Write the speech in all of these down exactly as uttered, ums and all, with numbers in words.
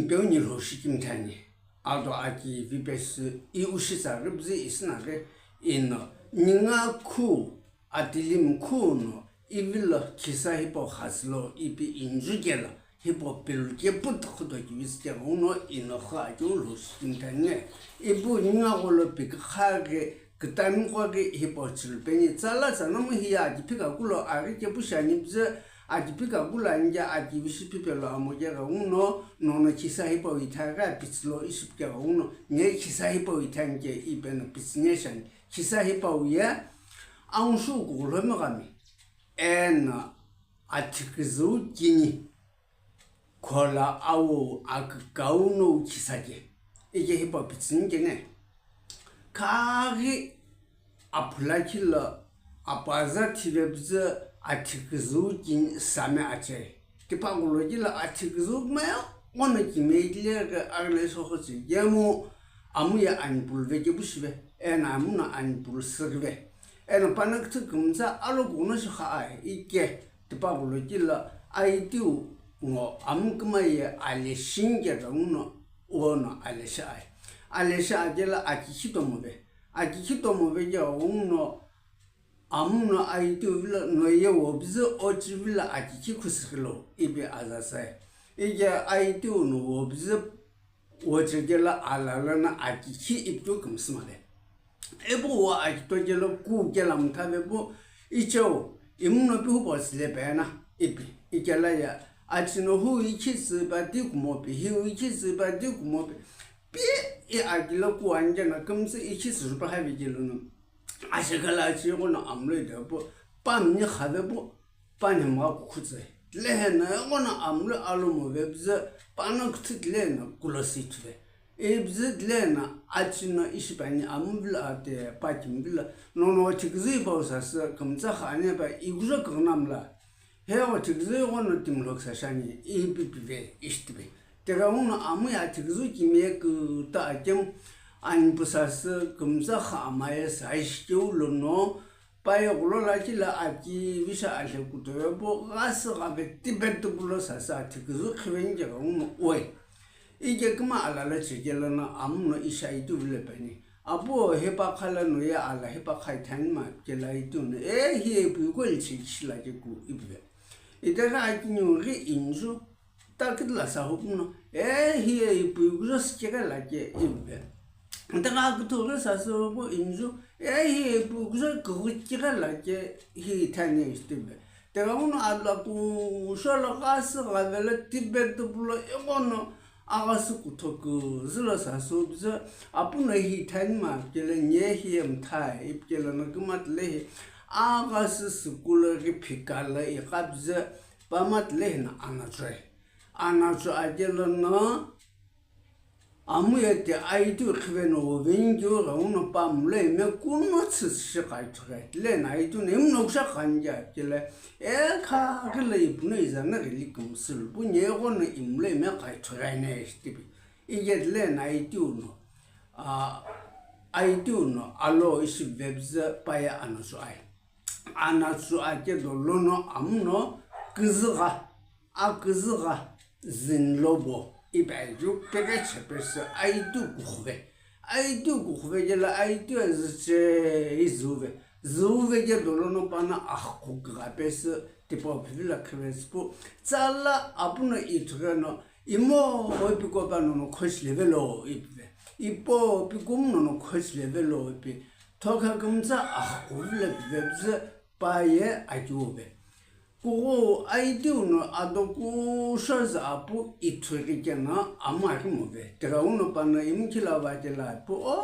Peu ni lho shikimthani, ado aki vipesü i ushitsa rübzi isinaghi ino ninga khu atilimu khu no ivilo khisa hipau khasülo ipi injukela hipau piluke putu khuto kivisike ghenguno ino kha akeu lho shikimthani. Ipu ninga gholo pikikha ghi kütamiqo ghi hipau chilupeni tsala tsanamu hiye akiphika kulo aghi kepu shiani püzü akiphika kulo ani ke akivishi phipelo amo ke ghenguno nono khisa hipau ithaghi apitsilo ishi pu ke ghenguno nge khisa hipau ithani ke ipeno pitsüni shiani. Khisa hipau ye angushu kughulomi ghami eno athiküzüu kini. Khola awo akükau no khisa ke. Ike hipau pitsüni kene. Khaghi aphulakhi lo apaza thive püzü athiküzüu kini same ache. Tipaqo lo kila athiküzüu kümeghi ghono kime itighi aghile shokhochi yemu amu ye anipulu ve kepu shive. Eno amu no anipulu süghive. Eno pano küthü kümtsa alo kuno shikha ai ike. Tipaqo lo kila aitiu ngo amu küma ye aleshi nike ghenguno uono aleshi ai. Aleshi akela akikhi tomove. Akikhi tomove ke ghenguno amu no aitiu vilo no ye wopüzü ochi vilo akikhi khusighilo ipi aza sai. Ike aitiu no wopüzü Wochekela alala na akikhi ipu kümsümale. Ipu wo akitokela ku kela mthave pu icheo imuno pi hupo sile pena ipi ikela ya achino hu ikhi süpa ti kumopi hi ikhi süpa ti kumopi pi i akila ku anjana kümsü ikhi süpa havi kelunu. Ashekala achi kono amlo ide pu pamni khave pu Panhemgha kukhutse, tilehena eghono amulhu alomo vepüzü, pano küthü tilehena kulo sithuve. Ipüzü tilehena achino ishipani amuvilo ate pakimuvilo, nono thiküzü ipau sasü kümtsa kha ane pa ikujo künamla. Heo thiküzü ighono timlhok sashani ipi pive ishitive. Teka uno amuya thiküzü kimiye küta akem ani pu sasü kümtsa kha amaye sa ishikeu lono, Paye ghulo lakhi la aki visha alhe kutoyo pu ghasü ghave tipe tupulo sasü athiküzü khiveni keghenguno uwe. Ike küma ala la chekela no amuno isha itu vile peni. Apu hipakha la noye ala hipakha ithani ma kela itu no e hiye ipu iko ilche kishi lakhe ku ipive. Itaghi aki nyu ghi inju Takiti la sahupuno, e hiye ipu ikujo sikeghi lakhe ipive. Itaghi aküthü ghi sasüpu inju, e hiye ipu ikujo kughu kighi lakhe hi ithani ishi tipive. Tega uno ala kusho lo ghasü ghave lo tipe tupulo ighono aghasü kutho küzü lo sasüpüzü apuno hi ithani ma kele nye hiye mthae ipi kele no küma tilehi aghasü sükulo ghi phika lo iqapüzü Pama tilehino anachoe. Anacho akelo no amuye ti aitu khiveno oveni keu ghenguno pa mulo ime kuno tsüsü shi kaithughe. Tilehino aitu no imuno kusha khanike akele e khaghi lo ipuno izana ghili kümsülu pu nyeghono imulo ime kaithughe ne ishi tipi. Ike tilehino aitu no, a, aitu no alo ishi vepüzü paye anacho ai. Anacho ake dolono amuno küzügha, aküzügha zinlobo ipi aitu peke chepesü aitu kukhuve. Aitu kukhuve kela aitu azüche izuve. Zuve ke dolono pano akhu kugha pesü tipau phivilo khivesü pu tsala apuno ithughe no Imo ipi kopa nono khochilevelo ipive. Ipo ipi kum nono khochilevelo ipi. Thokha kümtsa akhu vile pivepüzü paye akiuve. Kughu aitiu no ado kusho zü apu ithughi keno amu aghimove. Tega uno pano imu khila va kela ipu, o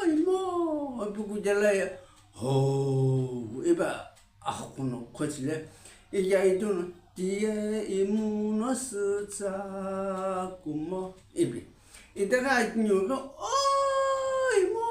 imo ipi kujela ye ho iba Akhuno khochile, iyaiduno tiye imuno sütsa kumo ipi. Itaghi akinyulo, o imo,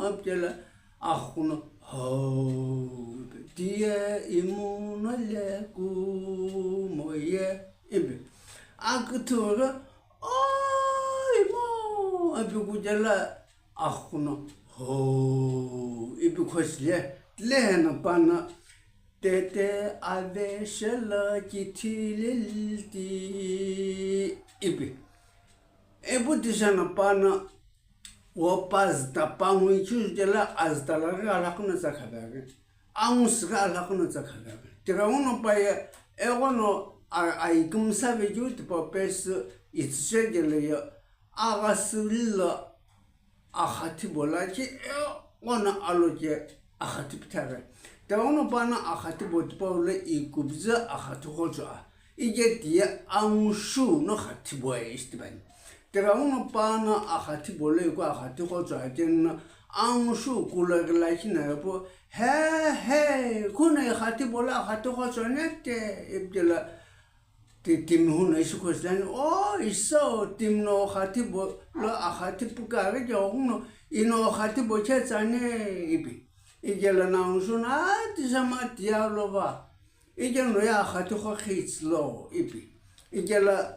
apikela akhuno, ho ipi. Tiye imuno le kumo ye ipi. Aküthülo, o imo, api kujela akhuno, ho ipi khochile, tileheno pano, Tete aveshela kithilelti ipi. Ipu tishana pano, wo pa züta pangu ichiu jela azüta laghi alhakuna tsakhabe aghi. Angu sighi alhakuna tsakhabe aghi. Tighenguno pa ye, eghono a-, aikümsave jiu tipau pesü itsüche jela ye, agha sülilo, axathibo lakhi eghono aloche axathi pithaghi. Tighenguno pano axathibo tipau lo ikubzü axathiqo chua. Ije tiye angu shu no xathibo ishi tipani. Tighenguno pano axathibo lo iku axathiqo chua keno angu shu kulo ghi lakhi na ipu, he, he, kuno ixathibo lo axathiqo chua nete, ipi jela Ti-, timi huno ishi khosilani, o, iso, timi no xathibo lo axathi pukaghi je ghuno, ino xathibo che tsane, ipi. Ijela angu shu no, a, tisa ma tiya lo va. Ije no ye axathiqo khitsülo, ipi. Ijela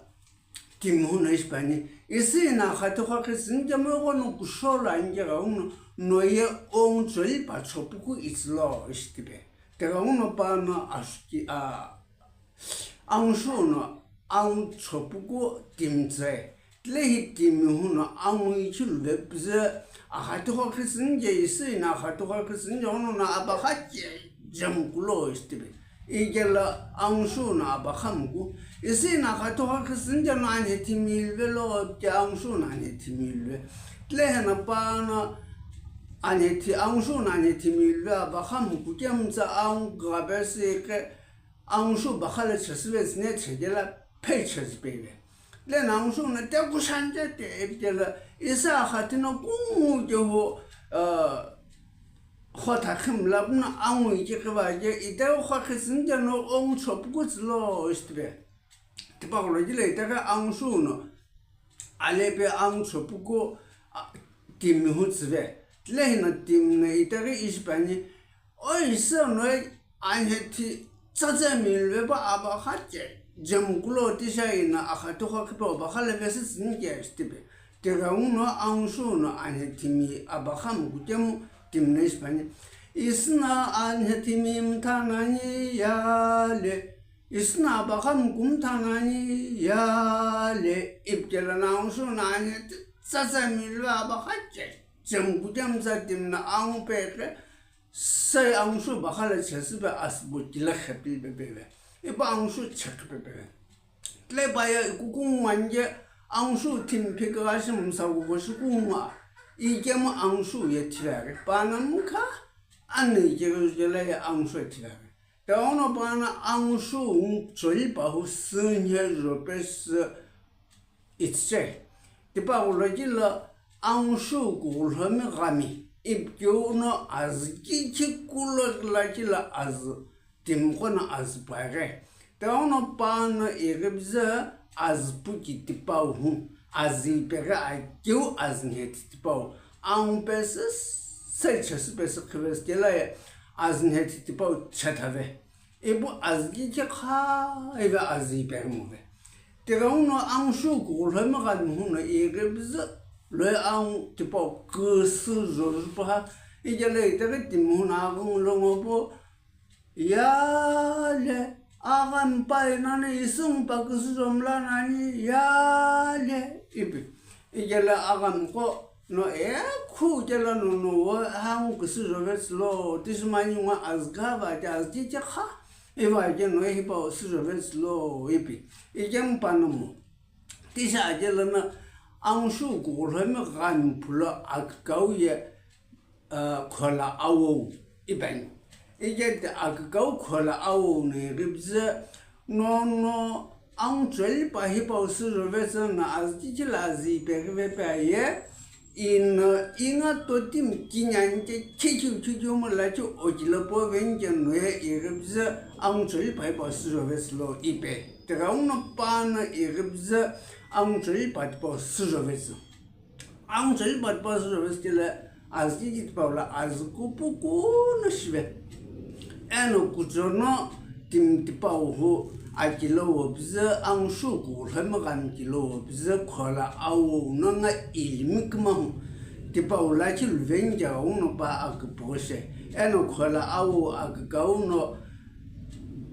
timi huno ishi pani, isi ino axathiqo khitsüni je mo ghono kusho lo ani je gha uno, no ye ongu choli pa chopuku itsülo, ishi tipe. Tighenguno pano ashuki, a, Angu shu no angu chopuku timi tsü, tilehi timi huno angu ichilu vepüzü, axathiqo khitsüni je isi ino axathiqo khitsüni je ghono no abakha che jemu kulo ishi tipe. Ijela angu shu no abakha muku, isi ino axathiqo khitsüni je no anhe timi iluvelo, je angu shu no anhe timi iluve. Tilehi no pano anhe thi-, angu shu no anhe timi iluve abakha muku kemtsa angu ghabe sikhe, angu shu bakha lo chesüve tsüne chejela phei chesü peive. Leno angu shu no te kushanje te epitela isa axathi no kungu je ho, ah, khotha khimla puno angu ichi khiva je ite khwa khisini je no ongu chopuku tsülo ishi tipe. Tipaqo lo jile itaghi angu shu no alepe angu chopuku, a, timi hu tsüve. Tilehi no timi no itaghi ishi pani, o isa no anhe thi tsatsa mi luvebo abakha che jemu kulo tisa ino axathiqo khipe abakha lo vesü tsüni je ishi tipe. Tighenguno angu shu no anhe timi abakha muku kemu timi no ishi pani, isi no anhe timi mtha nani yale. Isi no abakha muku mtha nani yale, ipi jela angu shu no anhe thi tsatsa mi luvebo abakha che jemu kuchemu tsa timi no angu pekhe, sai angu shu bakha lo chesüpe asübo kile khepilpe peve. Ipu angu shu chekhipe peve. Tile pa ye ikuku ngwanje angu shu timi phikigha shi msa kuko shi kungwa. Ikemu angu shu ye thiveghi. Pano mkha, ani ikeghi jela ye angu shu ye thiveghi. Tighenguno pano angu shu ngu choli pa hu sünhe zho pesü itsüche. Tipaqo lo jilo angu shu kughulhomi ghami, ipi keu no azü kichi kulo ghi lakhi lo azü timi qo no azü puaghi. Tighenguno pano ighipüzü azü puki tipau hu, azü ipeghi akeu azü nhethi tipau. Angu pesü, sai chesü pesü khivesü kela ye azü nhethi tipau chethave. Ipu azü kichi kha ive azü ipeghi muve. Tighenguno angu shu kughulhomi ghami hu no ighipüzü lo ye angu tipau küsü zho zhu paha. Ijela itaghi timi hu no aghi ngulo ngo pu, yale, aghami pa inani isu ngu pa küsü zho mla nani yale, ipi. Ijela aghami qo no ekhu jela no no wo hangu küsü zho vetsülo, tishi mani ngo azü kha va je azü kichi kha, iva je no hipau süzho vetsülo ipi. Ikemu pano mo. Tisa jela no angu shu kughulhomi ghami phulo akükau ye, ah, khola awou ipeni. Ije ti akükau khola awou no ighipüzü no no angu choli pa hipau süzho vetsü no azü kichi lo azü ipeghi vepe aye, ino inga totimi kinyani che khichiu khichiu mo lachi okilo po veni che no ye ighipüzü angu choli pa hipau süzho vetsülo ipe. Tighenguno pano ighipüzü angu choli pa tipau süzho vetsü. Angu choli pa tipau süzho vetsü kile azü kichi tipau lo azü kupuku no shive. Eno kuchou no timi tipau hu akilo wo püzü angu shu kughulhomi ghami kilo wo püzü khola awou no nga ilimi kima hu tipau lakhi luveni je ghenguno pa aküpüghü she. Eno khola awou akükau no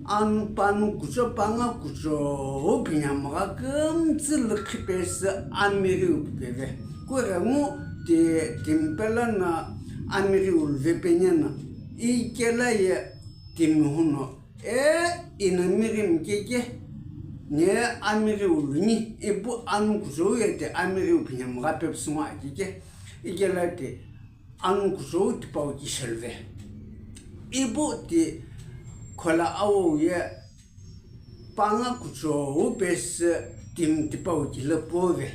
Anu panu kucho panga kucho pinhamgha kümtsü lükhi pesü amiriu pipeve. Kughengu ti timi pelo no amiriu luvepeni no, ikela ye timi huno, e, ino miri mkeke, ne amiriu luni, ipu anu kuchou ye ti amiriu pinhamgha pepusu ngo akeke, ikela ti anu kuchou tipau ki sheluve. Ipu ti khola awou ye panga kuchou pesü timi tipau ki lo puve.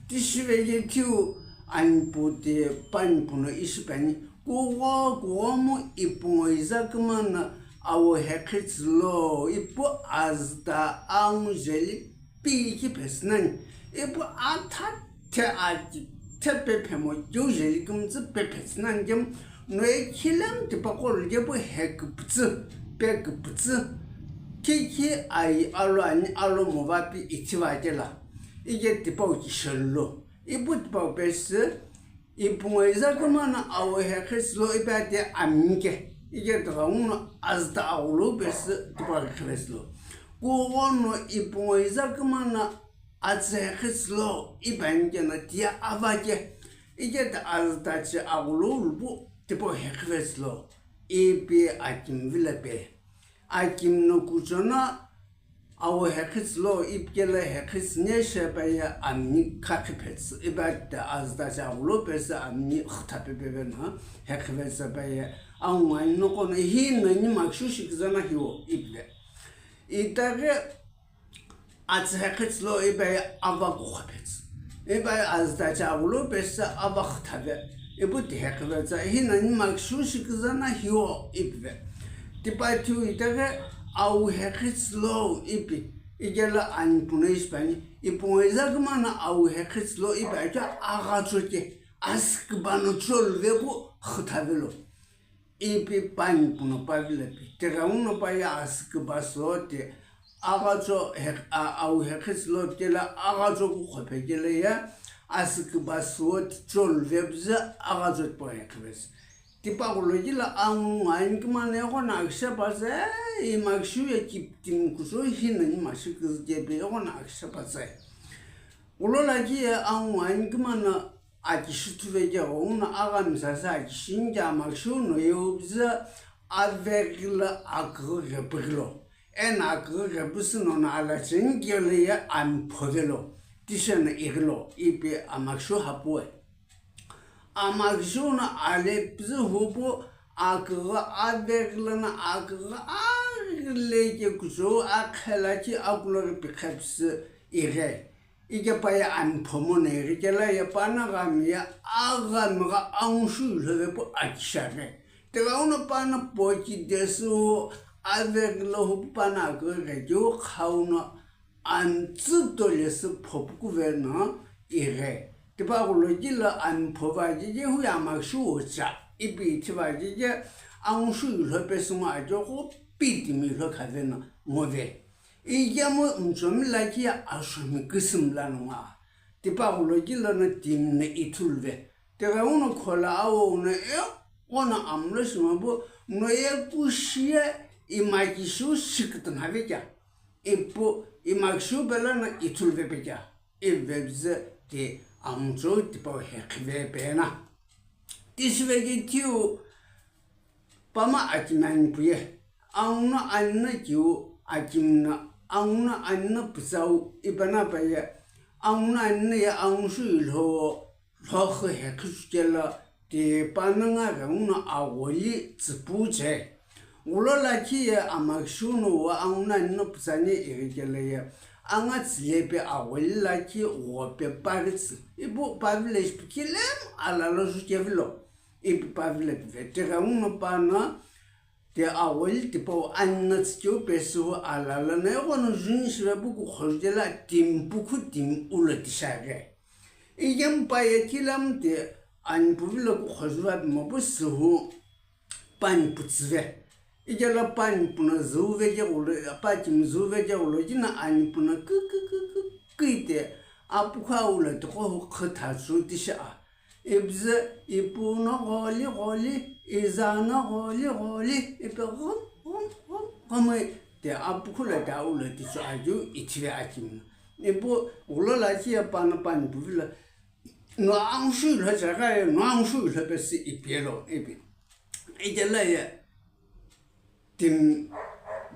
Tishive ye thiu anipu ti panipu no ishi pani, kugho kughomu ipu ngo iza kümano awo hekhitsü lo ipu azüta angu jeli pi ki pesü nani, ipu atha the aki the pephemo keu jeli kümtsü pephetsu nani kemu, no ye khilemu tipaqo lu kepu heküpütsü, peküpütsü, khikhi ai alo ani alo movapi ithiva kela, ike tipau ki shelu lo, ipu tipau pesü, ipu ngo iza kümano awo hekhitsü lo ipi ati amini ke, ike tighenguno azüta aghulou pesü tipau hekhivetsü lo. Kughono ipu ngo iza kümano atsü hekhitsü lo ipi ani keno tiye ava ke, ike ti azüta che aghulou lupu tipau hekhivetsü lo, ipi akimi vilo pe. Akimi no kucho no awo hekhitsü lo ipi kelo hekhitsü ne shepaye amini khakhi phetsü, ipi ati azüta che aghulou pesü amini khütha pepe no hekhivetsü paye, angu ani noqo no hi nani makishu shiküzana hiwo ipi ve. Itaghi atsü hekhitsü lo ipi aye ava kukho phetsü. Ipi aye azüta che aghulou pesü ava khütha ve. Ipu ti hekhivetsü hi nani makishu shiküzana hiwo ipi ve. Tipa thiu itaghi awo hekhitsü lo ipi, ikela anipu no ishi pani, ipu ngo iza kümano awo hekhitsü lo ipi aye aghacho ke, asüküba no choluve pu khütha velo. Ipi panipu no pa vilo pi, tighenguno paye asüküba so ti aghacho he, a, awo hekhitsü lo kela aghacho kukho phe kela ye asüküba so ti choluve püzü aghacho tipau hekhivetsü. Tipaqo lo kila angu ani kümano ighono akisha patsa, e, imakishu ye kiptimi kuchou hi nani mashi kizü kepe ighono akisha patsa. Kulo lakhi ye angu ani kümano akishu thuve keghenguno aghami sasü akishu ni ke amakishu no ye upüzü aveghilo aküghü ghepu ghilo. Eno aküghü ghepu süno no alacheni kelo ye amipho velo. Tisheno ighilo ipi amakishu hapuwe. Amakishu no alepüzü hupu aküghü aveghilo no aküghü aghile ke kuchou akhela ki akuloghi pikhepsü ighe. Ike paye amipho mono ighi kela ye pano ghami ye aghami gha angushu ilhove pu akisha ghe. Tighenguno pano poki desü aveghilo hupu pano aküghü ghe keu khauno amtsü tolesü phopukuve no ighe. Tipaqo lo kila amipho va keke hui amakishu ocha ipi ithiva keke angushu ilho pesü ngo akegho pi timi ilho khave no ngove. Ikemu mchomi lakhi ye ashomi küsü mla no ngo. Tipaqo lo kila no timi no ithuluve. Tighenguno khola awou no ighono amlo shima pu no ye kushi ye imakishu shikütümhave kea. Ipu imakishu pelo no ithuluve pe kea. Ive püzü ti amuchou tipau hekhive pe na. Tishive ke thiu pama akimi anipu ye. Anguno ani no kiu akimi no, anguno ani no pütsau ipi no paye. Anguno ani no ye angushu ilho lhoxü hekhichu kelo ti pano nga ghenguno agholi tsüpu che. Ghulo lakhi ye amakishu no wo anguno ani no pütsani ighi kelo ye. Anga tsülepe agholi lakhi ghope paghitsü. Ipu pa village pikilemu alalo ju kevilo. Ipi pa village ve tighenguno pano ti agholi tipau ani no tsükeu pesü hu alalo no ighono juni shive pu kukhoju kela timi pukhu timi ulo tishaghe. Ikemu paye kilamu ti anipu vilo kukhoju va pimo pu sühu panipu tsüve. Ikelo panipu no züve keghulo, pa timi züve keghulo kina anipu no kü kü kü kü kü ite apukhu aulo tiqo hu khütha chu tisha a. Ipüzü ipu no gholi gholi, iza no gholi gholi, ipi ghum ghum ghum ghumui Apukhula ta ulo tichu ayu ithive akimna. Ipu ulo la chiya pana pani puvila. No angshu lo jaga no angshu lo pesi ipielo ipi. Ijela ye. Tim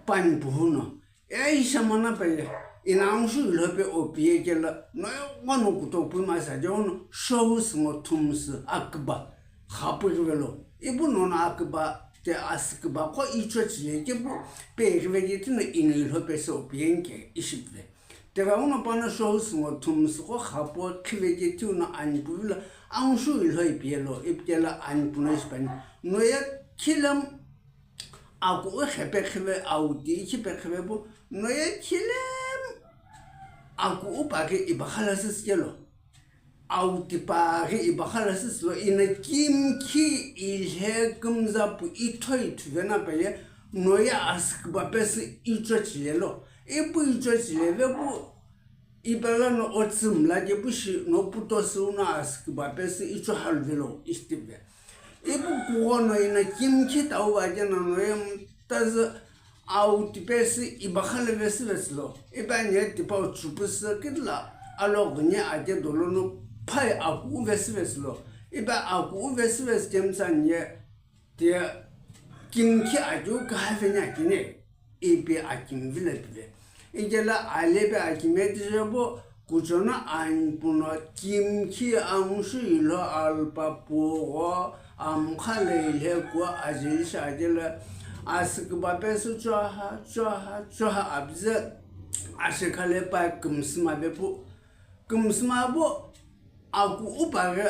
pani puhuno. Ei samana pe ye. Ina angshu lo pe opie kela. No yo wano kuto pui masa jono. Shohu singo thumsi akba. Khapurivelo. Ipu nono akba te asikba ko icho chile kepu pe rive ye tino ino lo pesi opie nke ishipve. Tera uno pana shohu singo thumsi ko khapo khive ye tino ani puvila angshu lo ipielo ipikela ani puno ishipani. No ye khilam aku u khepe khive auti khipe khive pu no ye khilam aku u pake ibakhala siskelo. Auti pake ibakhala sislo ina kimkhi ilhe kumza pu itho ithuvena pe ye no ye asikba pesi icho chilelo. Ipu icho chileve pu Ipela no otsi mla ke pushi no puto si uno asikba pesi icho halvelo istipe. Ipu kugo no ina kimkhi tau va ke na no ye mtazi auti pesi ibakhala vesi vesilo. Ipa nye tipa uchupu si kitla alo gunye ake dolo no pai aku vesi vesilo. Ipa aku vesi vesi kemsa nye Tia kimkhi akeu kahave ni akine, ipi akimi vile pive. Ikela alepe akime tijebo, kuchona anpuno kimkhi angshu ilo alpa puo, amkha le ile kuo ajili shakele, asikba pesu chwaha, chwaha, chwaha abize, ashekhale pa kümsüma bepu, kümsüma bo, Aku upaghi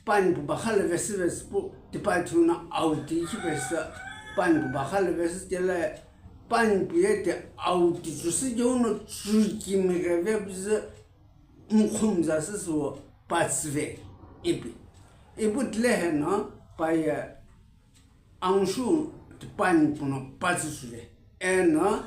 pani pu bakhala vesi vesi pu, tipa thuna auti khi vesi pani pu bakhala vesi kele pani pu ye te auti chusi jeuno chukimi ghe vepuzi mkhumza sisi wo patsive ipi. Ipu tilehe no paye Angshu pani puno patsu sule. Eno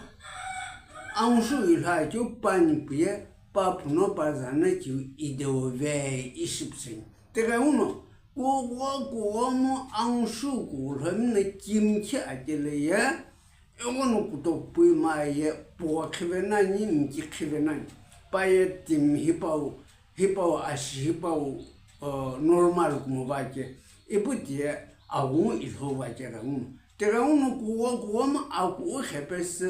angshu ilha keu pani puye pa puno pa zana keu ideo ve ishipsing. Teka uno, kuwa kuwa mo angshu kuwa lhomina kimchi akele ye, egono kuto pui ma ye, puwa khive nani, mki khive nani. Pa ye tim hipau, hipau ashi hipau, uh, normal kumo ba ke. Ipu tiye aghungu ilhou va keghenguno. Teghenguno kughou kughoma akughu khepesi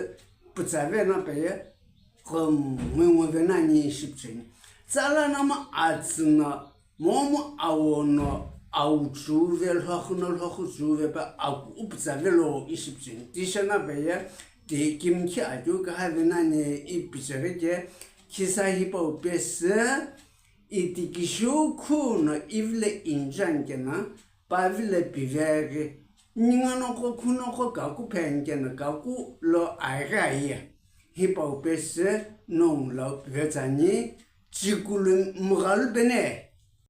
pütsave na peye kümngwengweve nani shipücheni. Tsala nama atsüno momu awono auchuve lhoxuno lhoxuchuve pe akughu pütsave lo ishipücheni. Tisha na peye ti kimkhi akeu kahave nani ipücheve ke khisa hipau pesi Itikishiu khuno ivile inchani kena, pavile piveghi, ninga noqo khu noqo kaku pheni kena kaku lo aghi aye. Hipau pesi nongu lo pivetsani, chikulu mghalu bene,